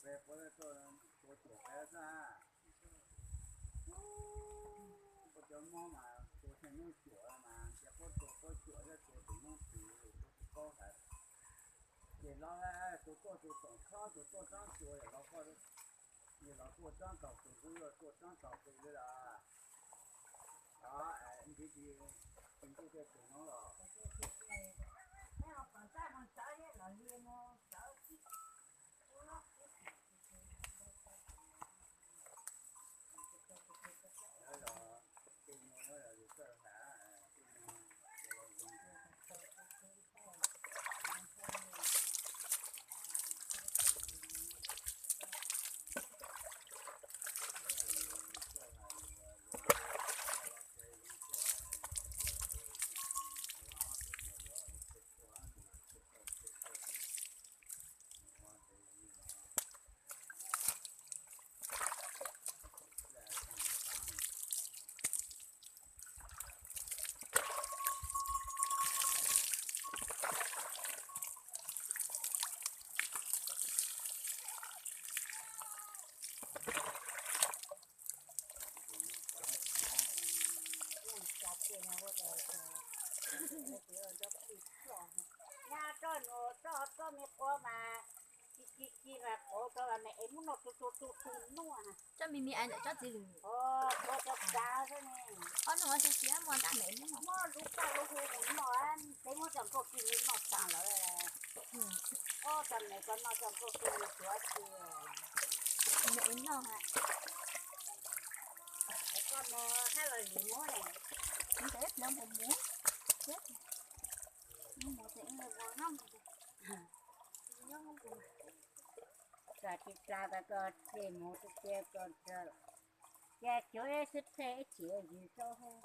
Puab tuaj tua cuam peb xwb. Puab cov Moob mas tua txhua hnub cuam mas, cia puab tua puab cuam thiab tua tus Moob Txwv, tua tus paub hais. Ces los tus tuaj tus toom khob tus tuaj tsob tua, los tuaj tsob taug tus, kuv yuav tuaj tsob taug tus li los. Ntiv tis, tis ntuj tej tus no los. Nyab roj nus roj, roj me quav mas ci ci ci mas quav rau me es muab noj tu tu tu tu noj. Coj me me es ntawm tsob txiv lws. Quav rau tsav xwb ne. Ob noj ua si siab muaj ntab me es muab noj. Muab lub kaj lub hu mus noj, peb muab cov nkauj kig li noj tas lawm. Ob cov me cov no cov nkauj kig li tuav xwb. Me es noj ha. Koj mus hab los lim muab ne. Ntawd plaws mus mus. Mus mus ces ib mus noj mus. Tsa tsis tsa tas koj tseg mus tsis tseg koj tsa. Ces cuav ib xib phem ib chim yig rau hauv.